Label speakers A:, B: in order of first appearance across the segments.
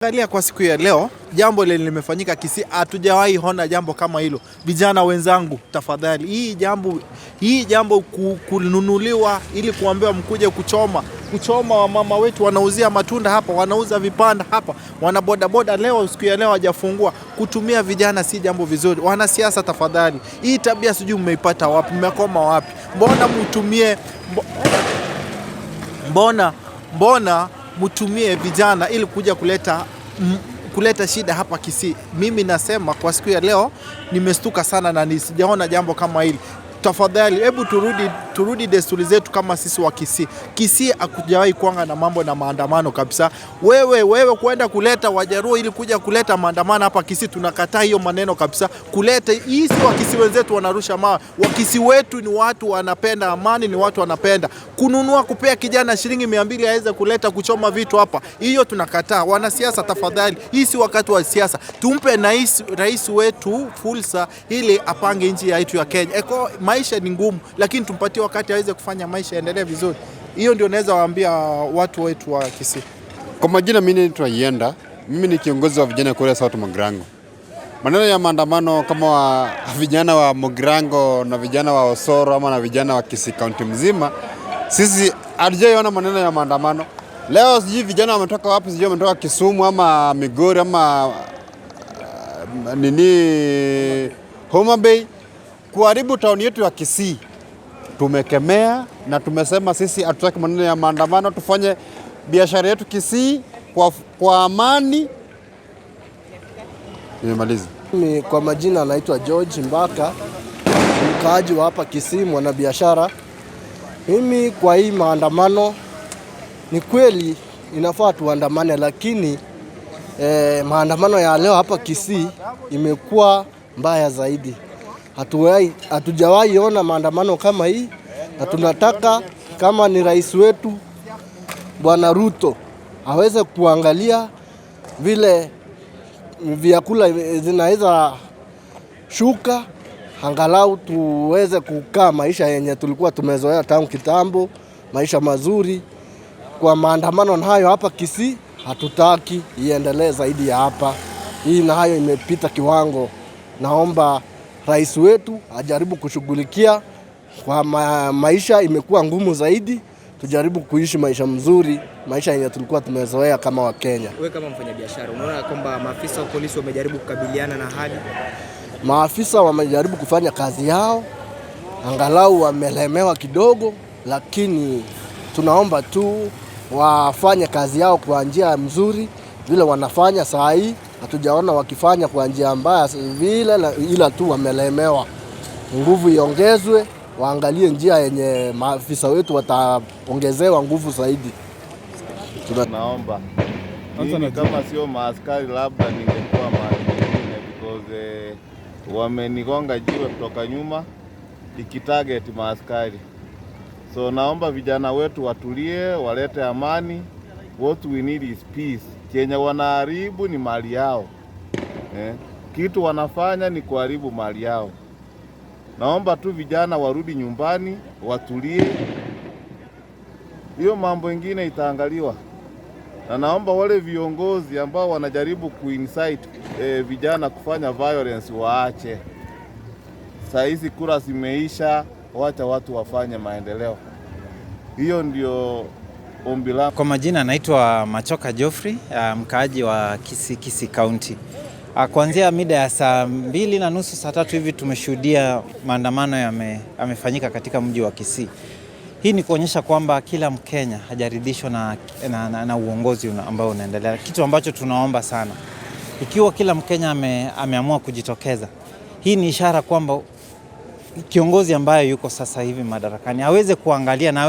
A: Angalia kwa siku ya leo, jambo lenye limefanyika Kisii, hatujawahi ona jambo kama hilo. Vijana wenzangu, tafadhali, hii jambo kununuliwa ili kuambiwa mkuje kuchoma, wamama wetu wanauzia matunda hapa, wanauza vibanda hapa, wana bodaboda leo, siku ya leo hawajafungua. Kutumia vijana si jambo vizuri. Wanasiasa tafadhali, hii tabia sijui mmeipata wapi, mmekoma wapi? Mbona mtumie mbona mtumie vijana ili kuja kuleta shida hapa Kisii? Mimi nasema kwa siku ya leo nimestuka sana na sijaona jambo kama hili. Tafadhali hebu turudi desturi zetu kama sisi wa Kisii. Kisii hakujawahi kuanga na mambo na maandamano kabisa. Wewe kwenda kuleta Wajaruo ili kuja kuleta maandamano hapa Kisii, tunakataa hiyo maneno kabisa. Kuleta hii si Wakisii wenzetu wanarusha mawe. Wakisii wetu ni watu wanapenda amani, ni watu wanapenda kununua, kupea kijana shilingi 200 aweze kuleta kuchoma vitu hapa, hiyo tunakataa. Wanasiasa tafadhali, hii si wakati wa siasa. Tumpe rais wetu fursa ili apange nchi yetu ya Kenya. Eko, maisha ni ngumu, lakini tumpatie wakati aweze kufanya maisha yaendelee vizuri. Hiyo ndio naweza waambia watu wetu wa Kisii.
B: Kwa majina mimi naitwa Yenda, mimi ni kiongozi wa vijana kule South Mugirango. Maneno ya maandamano kama wa vijana wa Mugirango na vijana wa Osoro ama na vijana wa Kisii County mzima, sisi hatujaiona maneno ya maandamano. Leo sijui vijana wametoka wapi, sijui wametoka Kisumu ama Migori ama nini Homa Bay kuharibu town yetu ya Kisii. Tumekemea na tumesema sisi hatutaki maneno ya maandamano, tufanye biashara yetu Kisii kwa amani. Nimemaliza.
C: Mimi kwa majina naitwa George Mbaka, mkaaji wa hapa Kisii, mwanabiashara. Mimi kwa hii maandamano, ni kweli inafaa tuandamane, lakini maandamano ya leo hapa Kisii imekuwa mbaya zaidi. Hatujawahi ona maandamano kama hii, na tunataka kama ni rais wetu Bwana Ruto aweze kuangalia vile vyakula zinaweza shuka, angalau tuweze kukaa maisha yenye tulikuwa tumezoea tangu kitambo, maisha mazuri. Kwa maandamano na hayo hapa Kisii hatutaki iendelee zaidi ya hapa. Hii na hayo imepita kiwango. Naomba rais wetu ajaribu kushughulikia kwa maisha imekuwa ngumu zaidi, tujaribu kuishi maisha mzuri, maisha yenye tulikuwa tumezoea kama Wakenya.
D: Wewe kama mfanyabiashara unaona kwamba maafisa wa polisi wamejaribu kukabiliana na hali?
C: Maafisa wamejaribu kufanya kazi yao, angalau wamelemewa kidogo, lakini tunaomba tu wafanye kazi yao kwa njia mzuri vile wanafanya saa hii. Hatujaona wakifanya kwa njia mbaya vile, ila tu wamelemewa. Nguvu iongezwe, waangalie njia yenye maafisa wetu wataongezewa nguvu zaidi.
E: Naomba mimi kama sio maaskari labda ningekuwa mahali pengine because wamenigonga jiwe kutoka nyuma ikitarget maaskari. So naomba vijana wetu watulie, walete amani. What we need is peace. Chenye wanaharibu ni mali yao eh. Kitu wanafanya ni kuharibu mali yao. Naomba tu vijana warudi nyumbani, watulie, hiyo mambo ingine itaangaliwa na naomba wale viongozi ambao wanajaribu kuincite vijana kufanya violence waache. Saa hizi kura zimeisha, wacha watu wafanye maendeleo. Hiyo ndio ombi langu.
F: Kwa majina naitwa Machoka Geoffrey, mkaaji wa Kisii, Kisii County. Kuanzia mida ya saa 2:30, saa 3 hivi tumeshuhudia maandamano yamefanyika katika mji wa Kisii. Hii ni kuonyesha kwamba kila Mkenya hajaridhishwa na uongozi ambao unaendelea, kitu ambacho tunaomba sana, ikiwa kila Mkenya ameamua kujitokeza, hii ni ishara kwamba kiongozi ambaye yuko sasa hivi madarakani aweze kuangalia na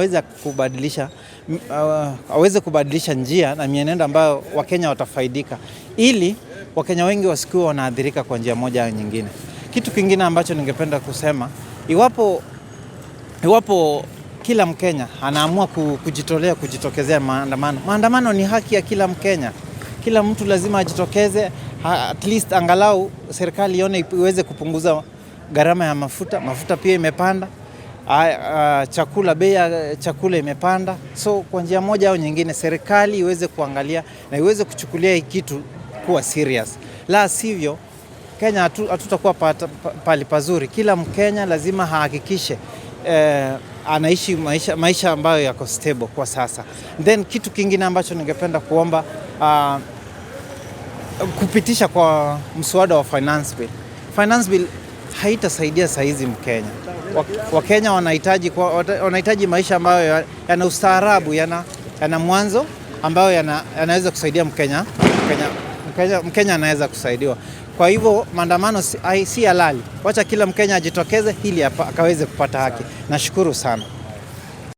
F: aweze kubadilisha njia na mienendo ambayo Wakenya watafaidika ili Wakenya wengi wasikuwe wanaathirika kwa njia moja au nyingine. Kitu kingine ambacho ningependa kusema, iwapo kila Mkenya anaamua kujitolea kujitokezea maandamano, maandamano ni haki ya kila Mkenya. Kila mtu lazima ajitokeze, at least angalau serikali ione iweze kupunguza gharama ya mafuta. Mafuta pia imepanda. Chakula, bei ya chakula imepanda. So kwa njia moja au nyingine, serikali iweze kuangalia na iweze kuchukulia hii kitu kuwa serious, la sivyo Kenya hatutakuwa pali pazuri. Kila Mkenya lazima ahakikishe anaishi maisha ambayo yako stable kwa sasa. Then kitu kingine ambacho ningependa kuomba, kupitisha kwa mswada wa finance bill. Finance bill haitasaidia saizi Mkenya. Wakenya wanahitaji maisha ambayo yana ustaarabu, yana mwanzo ambayo yanaweza kusaidia Mkenya, Mkenya anaweza kusaidiwa. Kwa hivyo maandamano si halali. Wacha kila Mkenya ajitokeze ili akaweze kupata haki. Nashukuru sana.